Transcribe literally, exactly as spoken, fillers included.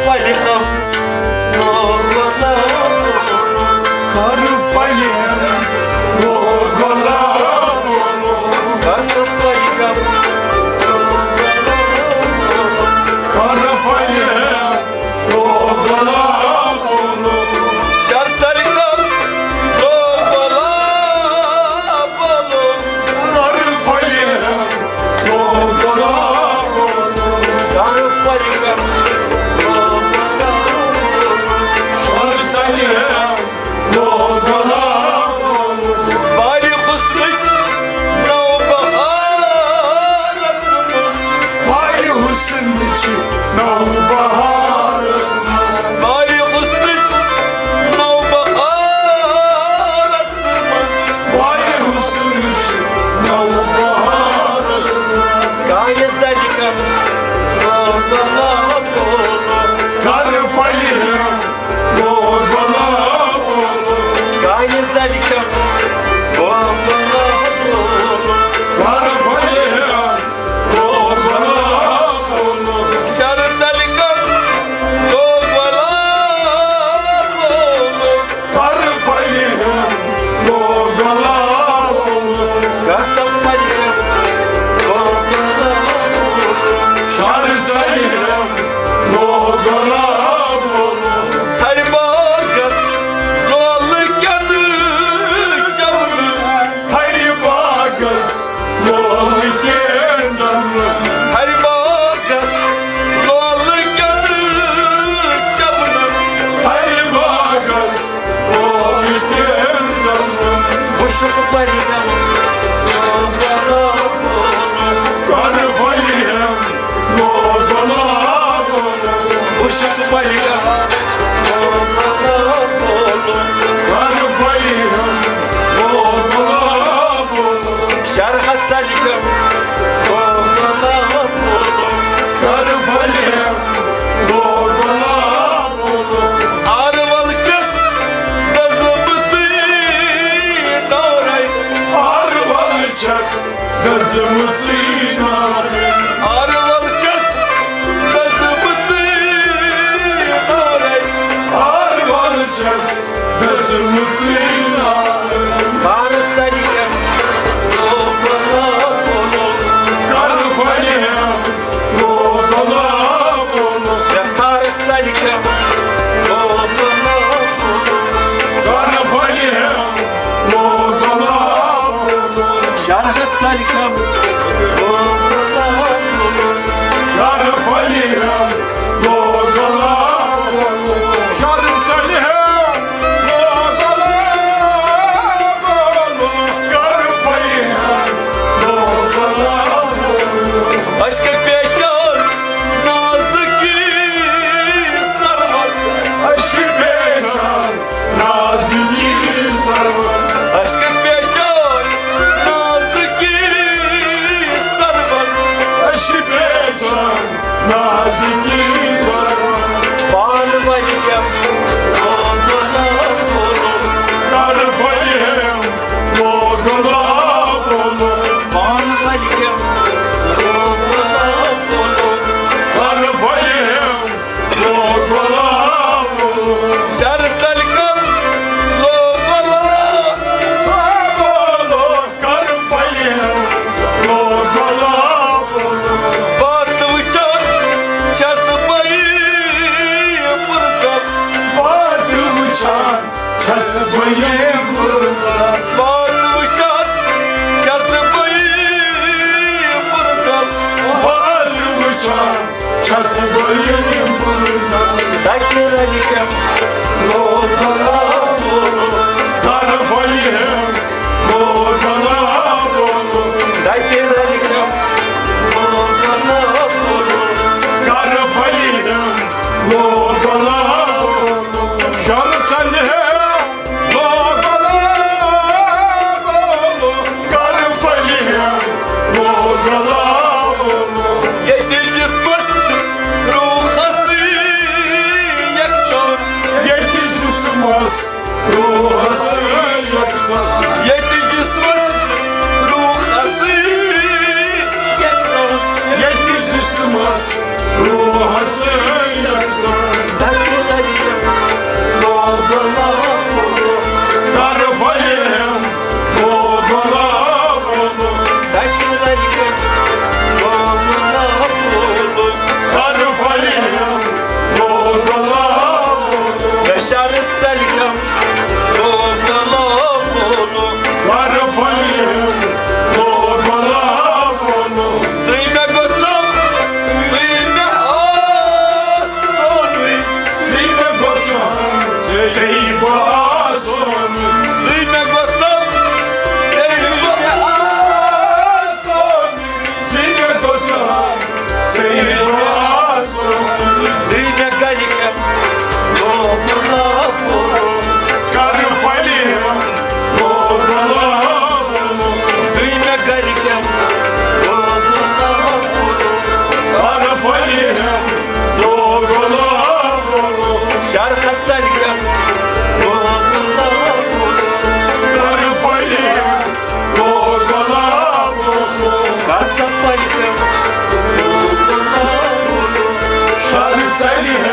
فلحم لوگو لا بولو۔ کر فلحم لوگو لا بولو۔ کر سا فلحم لوگو لا بولو۔ کر فلحم لوگو لا بولو۔ شر سلکم لوگو لا بولو۔ کر فلحم لوگو لا بولو۔ کر فلحم لوگو لا بولو۔ شر سلکم لوگو لا بولو۔ بارِ حسنٕچ نو بہارس منٛز۔ بارِ حسنٕچ نو بہارس منٛز۔ بارِ حسنٕچ نو بہارس منٛز۔ بارِ حسنٕچ نو بہارس منٛز۔ کانہِ سلکم لوگو لا بولو۔ کر فلحم لوگو لا بولو۔ کانہِ سلکم لوگو لا بولو۔ کر فلحم لوگو لا بولو۔ شر سلکم لوگو لا بولو۔ کر فلحم لوگو لا بولو۔ کر سا فلحم لوگو لا بولو۔ شر سلکم لوگو لا بولو۔ تھرِ باغس لولہٕ کٮ۪ن چمنہٕ۔ تھرِ باغس لولہٕ کٮ۪ن چمنہٕ۔ تھرِ باغس لولہٕ کٮ۪ن چمنہٕ۔ تھرِ باغس لولہٕ کٮ۪ن چمنہٕ۔ وٕچھُکھ پرِندن لوگو لا بولو۔ کر فلحم لوگو لا بولو۔ وٕچھُکھ پرِندن لوگو لا بولو۔ کر فلحم لوگو لا بولو۔ شرحہ سلکم لوگو لا بولو۔ کر فلحم لوگو لا بولو۔ آرول چھس دزمٕژٕے نارے۔ آرول چھس دزمٕژٕے نارے۔ آرول چھس دزمٕژٕے نارے۔ آرول چھس دزمٕژٕے نارے۔ کر سلکم لوگو لا بولو۔ کر فلحم لوگو لا بولو۔ کر سلکم لوگو لا بولو۔ کر فلحم لوگو لا بولو۔ شرحہ سلکم لوگو لا بولو۔ کر فلحم لوگو لا بولو۔ شر سلکم لوگو لا بولو۔ کر فلحم لوگو لا بولو۔ اشک پیچان نازکی سروس۔ اشک پیچان نازکی سروس۔ اشک پیچان نازکی سروس۔ اشک پیچان نازکی سروس۔ پان ولی کم لوگو لا بولو۔ کر فلحم لوگو لا بولو۔ پان ولی کم لوگو لا بولو۔ کر فلحم لوگو لا بولو۔ شر سلکم لوگو لا بولو۔ کر فلحم لوگو لا بولو۔ باتہٕ وٕچھان چھس بہٕ یہِ پرزٕ۔ باتہٕ وٕچھان چھس بہٕ یہِ پرزٕ۔ باتہٕ وٕچھان چھس بہٕ یہِ پرزٕ۔ باتہٕ وٕچھان چھس بہٕ یہِ پرزٕ۔ تتہِ رلہِ کم لوگو لا بولو۔ کر فلحم لوگو لا بولو۔ تتہِ رلہِ کم لوگو لا بولو۔ کر فلحم لوگو لا بولو۔ شر سلکم لوگو لا بولو۔ کر فلحم لوگو لا بولو۔ ییٚتہِ جسمس روحس یکسان۔ ییٚتہِ جسمس روحس یکسان۔ ییٚتہِ جسمس روحس یکسان۔ ییٚتہِ جسمس روحس یکسان۔ ژَلہِ